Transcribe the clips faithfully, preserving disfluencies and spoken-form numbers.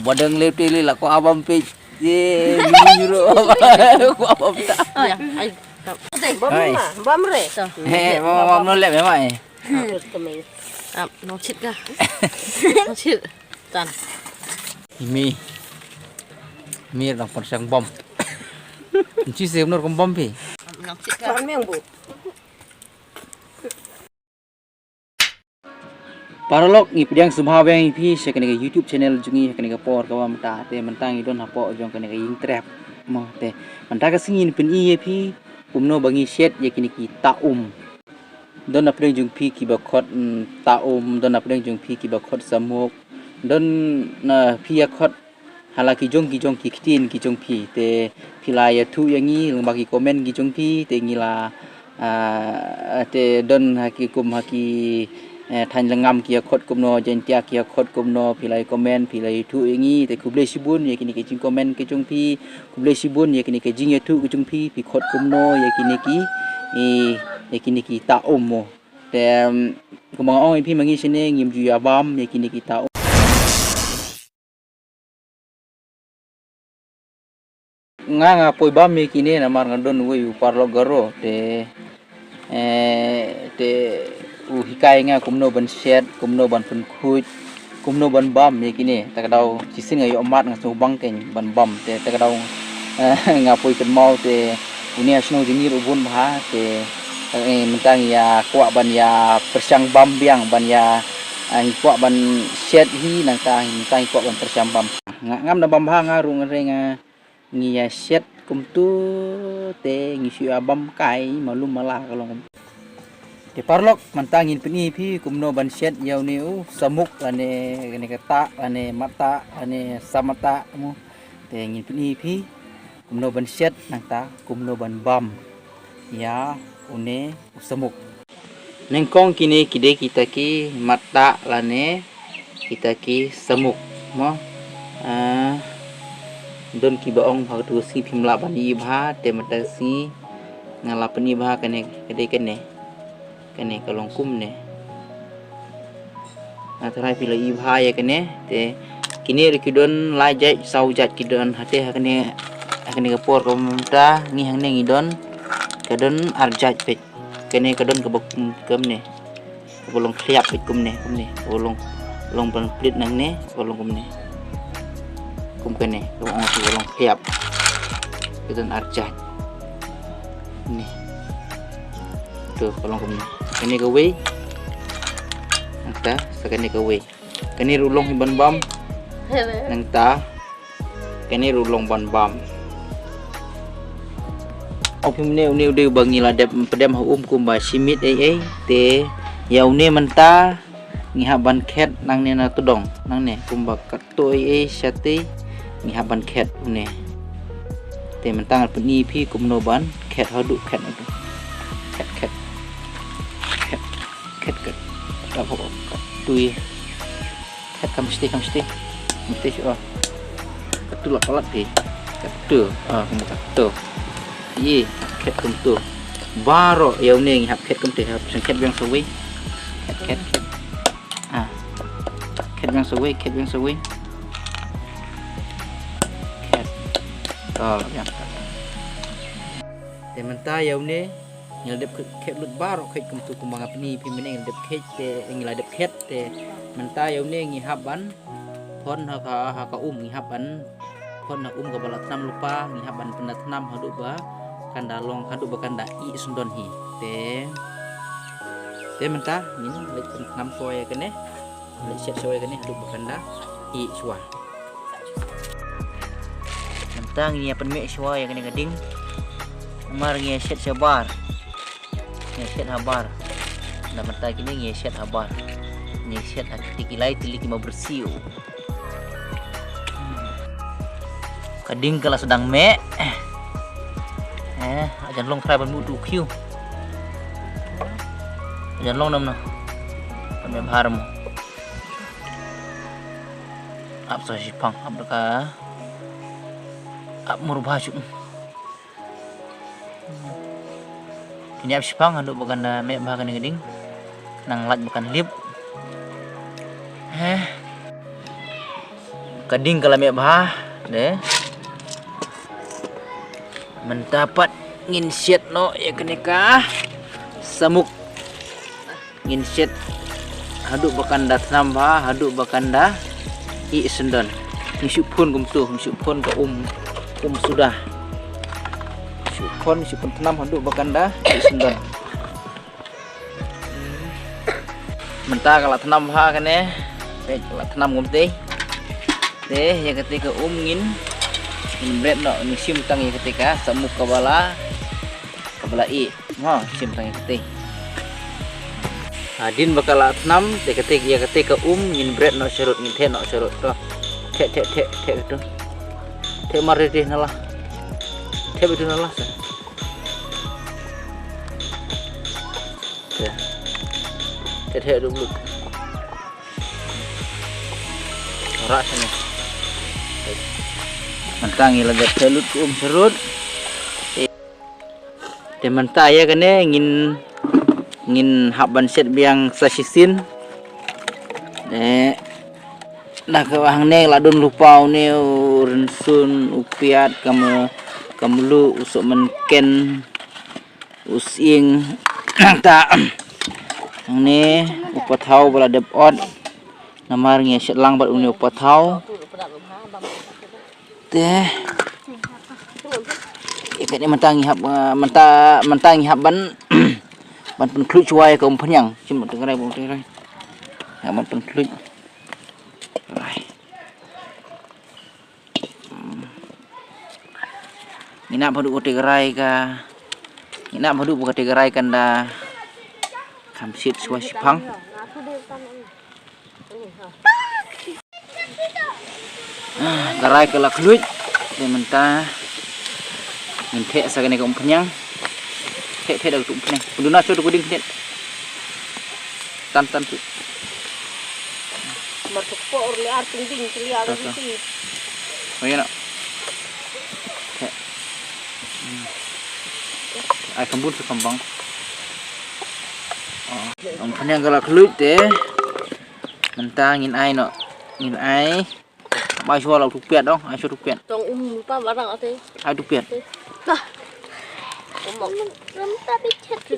Ba dang leh te leh la ko abam pe. Ye, ni nyuruh. Ko abam ta. Ai, ai. Bam Hai. ma, bam re. He, ma ma no leh mai. Kemeng. Ap, nong chit ka. Nong chit. Tan. Imi. Mi dang pon sang bam. Nchi se nor kom bam pi. Nong chit ka. Kon meng bu. Paralok, ngi pdiang sngewbha biang ïa phi sha kane ka YouTube channel jong ngi ha kane ka por kaba mynta. Te mynta ngi don hapoh jong kane ka ïing trep. Mo te mynta ka sngi ngin pyni ïa phi kumno ba ngi shet ïa kine ki ta um. Don na pdeng jong phi kiba khot, mm, ta um, don na pdeng jong phi kiba khot samuk. Don na phi ïa khot ha la ki jong ki jong ki ktien ki jong phi, te phi la ïathuh ïa ngi lyngba ki comment ki jong phi, te ngi la, ah, te don ha ki kum ha ki, eh, thaiñ Lyngngam ki ïa khot kumno, Jaiñtia ki ïa khot kumno, phi la ïa comment, phi la ïathuh ïa ngi, te khublei shibun ïa kine ki jing comment ki jong phi, khublei shibun ïa kine ki jingïathuh ki jong phi, phi khot kumno ïa kine ki, i, ïa kine ki ta um mo. Te, em, kumba nga ong ïa phi ma ngi shane ngim ju ïa bam ïa kine ki ta um. Nga nga poi bam ïa kine namar nga don uwei u paralok Garo te, eh, te u hikai nga kumno ban shet, kumno ban pynkhuid, kumno ban bam ïa kine. Ta ka daw shisien nga ïoh mad nga sngewbang kein ban bam te ta ka daw, eh, nga poi kynmaw te une ha shnong jong ngi ruh bun bha te, eh, mynta ngi ïa kwah ban ïa pyrshang bam biang ban ïa, eh, ngi kwah ban shet hi nangta mynta ngi kwah ban pyrshang bam. Nga ngam da bam bha nga ruh nga ring, eh, ngi ïa shet kumtu te ngi shu ïa bam kai malum mala ka long. Te paralok mynta ngin pyni phi kumno ban shet ïa une u samuk lane kane ka ta lane mata lane samata mo. Te ngin pyni phi kumno ban shet nangta kumno ban bam ïa une u samuk. Nyngkong kine ki dei kita ki mata lane kita ki samuk mo. Ah, don kiba ong ba katu sngi phim lah ban ïohi bha te mynta sngi nga la pyni bha kane ka dei kane. Kane ka long kumne. Nga tharai phi la ïohi bha ïa kane te kine ruh ki don lai jait saw jait ki don hate ha kane ha kane ka por ka mynta ngi hangne ngi don ka don ar jait peit. Kane ka don kaba kum kumne. Kaba long khliap beit kumne kumne. Kaba long long ban plit nangne kaba long kumne. Kum kane kaba ong kaba long khliap. Ka don ar jait. Ni. Tu ka long kumne. Kane kawei. Nangta sa kane kawei. Kane ruh long hi ban bam. Nangta kane ruh long ban bam. Ong phim ne une u dei uba ngi la dep pdem ha um kumba shi miet ei ei te ïa une mynta ngi hap ban khet nangne na tdong nangne kumba katto ei ei shatei ngi hap ban khet une. Te mynta ngan pyni phi kumno ban khet haduh khet haduh. Khet khet. Khet khet khet. Katto ei. Khet kam mesti kam mesti. Mesti shu ah. Katu la palat phi. Katu. Ah, kum katu. Ye, khet kum tu. Baroh ïa une ngi hap khet kum te hap seng khet biang sawei. Khet khet khet. Ah. Khet biang sawei, khet biang sawei. Khet. To la biang. Te mynta ïa une ngi la dep khet lut baroh khet kum tu kumba nga pyni phi mynne ngi la dep khet te ngi la dep khet te mynta ïa une ngi hap ban phon ha ka ha ka um ngi hap ban phon ha um kaba la thnam lypa ngi hap ban pynda thnam haduh ba kan da long haduh ba kan da ih sngewdon hi te te mynta ngin leit pynthnam shuwa ïa kane leit shet shuwa ïa kane haduh ba kan da ih shuwa. Mynta ngin ïa pynmih shuwa ïa kane ka ding. Namar ngin ïa shet shabar. Ngin ïa shet habar. Na mynta kine ngin ïa shet habar. Ngin ïa shet ha kiti ki lai tylli ki ma bersiew. Ka ding ka la sdang meh. Eh, ajan long trai ban buh tu khiew. Ajan long nam na. Ka meh bha mo. Ap sa shipang, ap da ka. Ap mur bha shu. Kine ap shipang haduh ba kan da meh bha kane ka ding. Nang lait ba kan lip. Heh. Ka ding ka la meh bha de. Mynta pat ngin shet noh ïa kane ka samuk. Ngin shet haduh ba kan da thnam bha, haduh ba kan da ih syndon. Ngi shu phun kumtu, ngi shu phun ka um, um suda. Shu phun, shu phun thnam haduh ba kan da ih syndon. Mynta ka la thnam bha kane. Peit, ka la thnam kumtei. Te ïa katei ka um ngin, ngin bret noh, ngin shim tang ïa katei ka samuk kaba la, kaba la ih. Mo, shim tang ïa katei. Hadien ba ka la thnam, te katei, ïa katei ka um ngin bret noh sharud, ngin theh noh sharud to. Theh, theh, theh, theh to. Theh mar ri ri na la. Theh beit to na la sa. Te. Te te du blut. Ora sini. Mynta ngi la dep te lut um sharud. Te mynta ïa kane ngin, ngin hap ban shet biang sa shisien. Eh. Da kaba hangne la don lypa une u rynsun, u piat, ka mluh, u sohmynken, u sying. Nangta hangne u pathaw ba la dep ot. Namar ngi shet lang bad une u pathaw. Te. Ïa kane mynta ngi hap, eh, mynta, mynta ngi hap ban, ban pynkhluit shuwa ïa ka umphniang. Shim tengrai, tengrai. Hap ban pynkhluit. Ngi nap haduh katei ka rai ka. Ngi nap haduh ba katei ka rai kan da kham shit shuwa shiphang. Ah, ka rai ka la khluit. Te mynta ngin theh sa kane ka umphniang. Theh, theh da ka umphniang. Pynduh na shuwa da ka ding theh. Tan, tan tu. Mar tu kpo ur le ar pynjing tu le ar. Tu, tu. Pynjing. Oh, ïa na. Theh. Hmm. Ai kham bun sa kham bang. Oh. Umphniang ka la khluit te. Mynta ngin ai noh. Ngin ai. Ba shuwa la u piat dong, ai shuwa u piat. Tong um pa barang ate. Ai u piat. Bah. Um.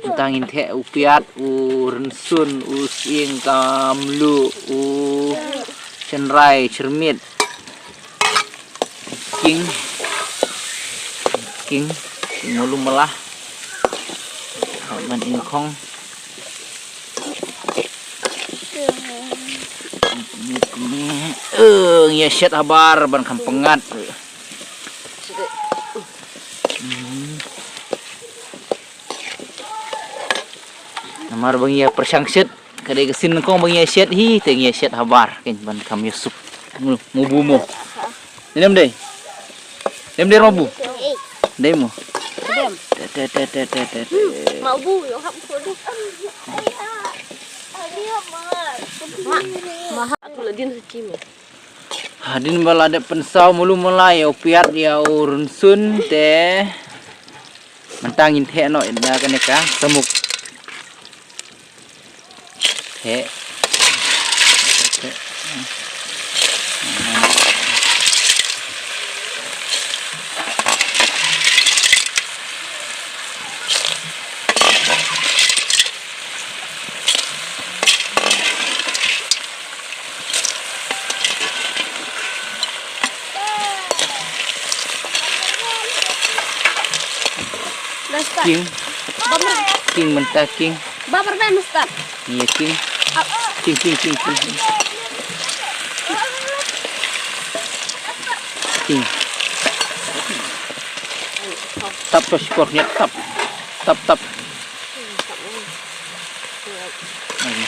Mynta ngin theh u piat, u rynsun, u sying, ka mluh, u shynrai, shyrmit. King. King. King malu malah. Ban ingkhong. Eh, ngi ïa shet habar ban kham pyngngad. Hmm. Namar ba ngi ïa pyrshang shet, ka dei ka sien nyngkong ba ngi ïa shet hi, te ngi ïa shet habar, keiñ ban kham ïa suk. Mo, mo bu mo. Dei ne ym dei? Dei ne ym dei, Rabu? Dei mo. Dei. Te, te, te. Ma bu, ïoh hap ko dei. Ma, ma hap tu la din sa chi me. Hadien ba la dep pynsaw malu mala ïa u piat ïa u rynsun te. Mynta ngin theh noh ïa kane ka samuk. Theh. King. King mynta king. Ba ber ben, Mister. Ïa king. King, king, king, king. King. Tap to shipor niat tap. Tap, tap.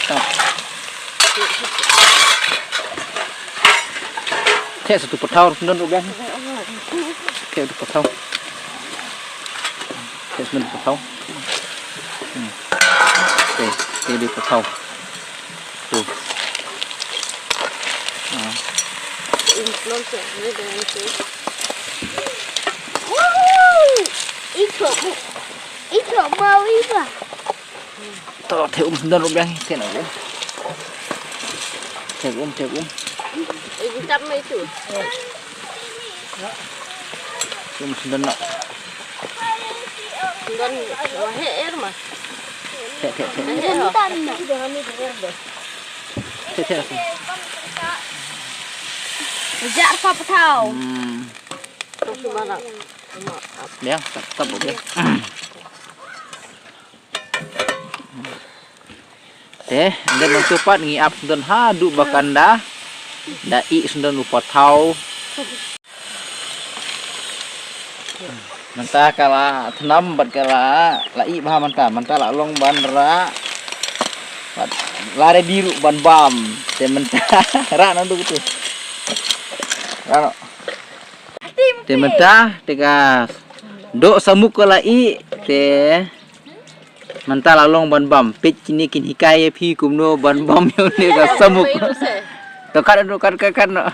Tap. Theh sa tu pathaw, syndon ruh biang. Theh tu pathaw. Theh syndon pathaw. Hmm. Theh, theh tu pathaw. Tu. Ah. Ito, ito mau iba. To, theh um syndon ruh biang, theh na um. Theh um, theh um. Ibu tap mai tu. Tum sendon nak. Sendon wahai air mah. Tek tek tek. Tek tek. Jar pa petau. Hmm. Terus mana? Biang, tap tap biang. Te, ynda mynta pat ngi ap sendon haduh ba kan da, da ih sendon u pathaw. Mynta ka la thnam bad ka la, la ih bha mynta, mynta la long ban rah. Bad la ready ruh ban bam. Te mynta rah naduh tu. Rah noh. Te mynta te ka doh samuk ka la ih te. Mynta la long ban bam, peit kine kin hikai ïa phi kumno ban bam ïa une ka samuk. To kat, to kat, kat, kat noh.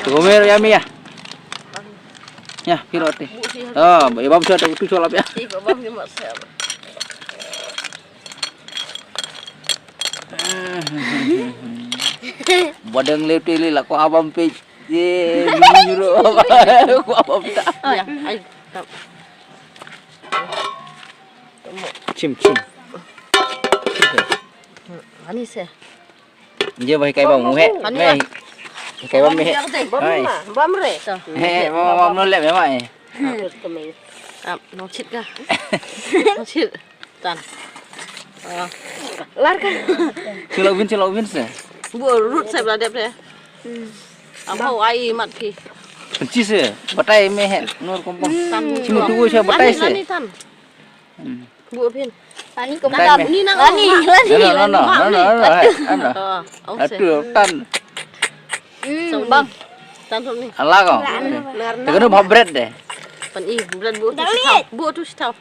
To me ïa me ïa. Ïa phi rot te. Oh, ïa bam shuwa te tu shuwa lap ïa. Ba dang leh te leh la ko ha bam peit. Ye, lu nyuruh. Ko ha bam ta. Chim chim. Ani se. Je ba hikai bam mu he. Ani me. Hikai bam me he. Bam re. He, bam bam no le me mai. Ap, nong chit ka. Nong chit. Tan. Lar ka. Chilo win, chilo win se. Bu rut se bla dep de. Am hau ai mat ki. Penchi se. Batai me he. Nur kompong. Tan. Chimo tu se batai se. Tan. Bu phin. Ani ko madam ni nang. Ani, ani. No no no no no. Atu tan. Song bang. Tan ni. Ala ko. Te kano bha bread de. Pan i bread bu tu sitau. Bu tu sitau.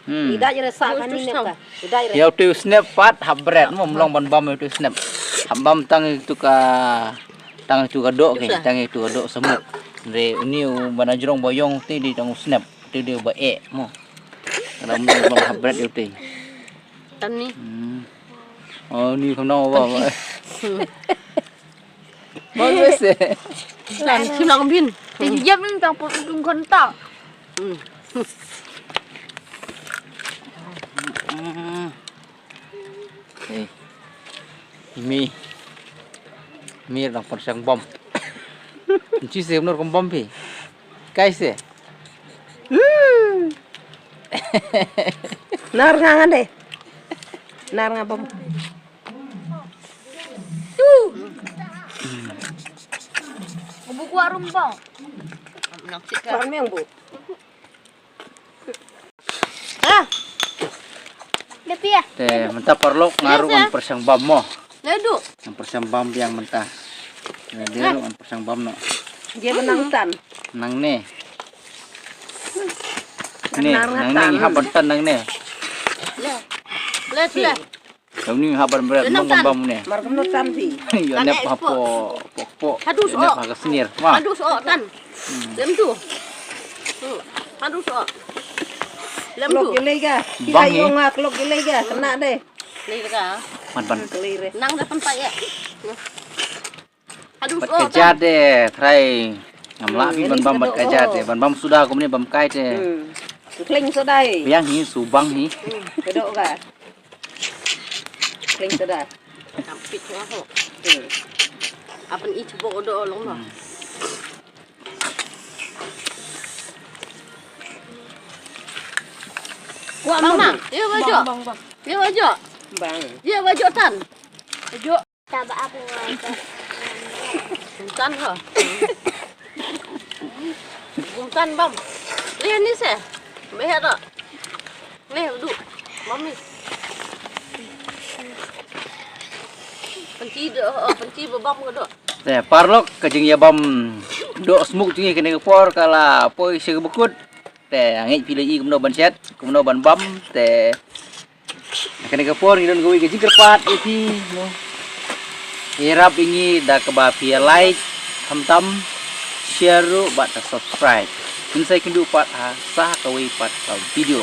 Hmm. Ida jere sa kan ni ne ka. Ida jere. Ïa utu snap pat hap bread mo mlong ban bam utu snap. Hap bam tang itu ka, tang itu ka doh ke, tang itu ka doh samuk. Re uni u bana jrong boyong ti di tang u snap ti di ba e mo. Kada mlong bam hap bread utu. Tan ni. Hmm. Oh ni kono ba. Bagus eh. Tan sim lang bin. Te jam ni tang put tung kontak. Hmm. Eh. Mi. Mi lang pon sang bom. Nchi se nur kom bom pi. Kai se. Nar nga ngande. Nar nga bom. Buku warung bang. Kon meng bu. Ah. Lepi ya. Te mynta paralok nga ruh ngan pyrshang bam mo. Ledu. Ngan pyrshang bam biang mynta. Ledu ngan pyrshang bam noh. Dia benang tan. Nangne. Ni nangne ngi hap ban tan nangne. Le. Le le. Kam ni hap ban bret nong bam ne. Mar kam no tan phi. Yo nep ha po po po. Hadu so. Nep ha ka snir. Ma. Hadu so tan. Lem tu. Hadu so. Lem tu. Lok ye lega. Bang ye. Nga lok ye lega. Kena de. Lega. Man ban. Nang da pan pa ye. Aduh, bad ka jat de, trai. Ngam lah phi ban bam bad ka jat de, ban bam suda kumne bam kai te. Kling suda. Biang hi, subang hi. Kedo ka. Kling suda. Ampit nga ho. Apan i chubok odo long ma. Bang, bang. Ye wajo. Ye wajo. Bang. Ye wajo tan. Wajo. Taba aku ngata. Bungtan ha. Bungtan bam. Leh ni se. Behat dah. Leh du. Bam ni. Penci dah, oh, penci bebam ke dah. Te paralok ka jingïabam doh smuk jingïa kane ka por ka la poi sha ka bakut. Te ngeit phi la i kumno ban shet, kumno ban bam te. Kane ka por ngi don kawei ka jingkyrpad ïa phi mo. Ïarap ïa ngi da kaba phi ïa like, khamtam share ruh bad ka subscribe. Ngin sa ïakynduh pat ha sa kawei pat ka video.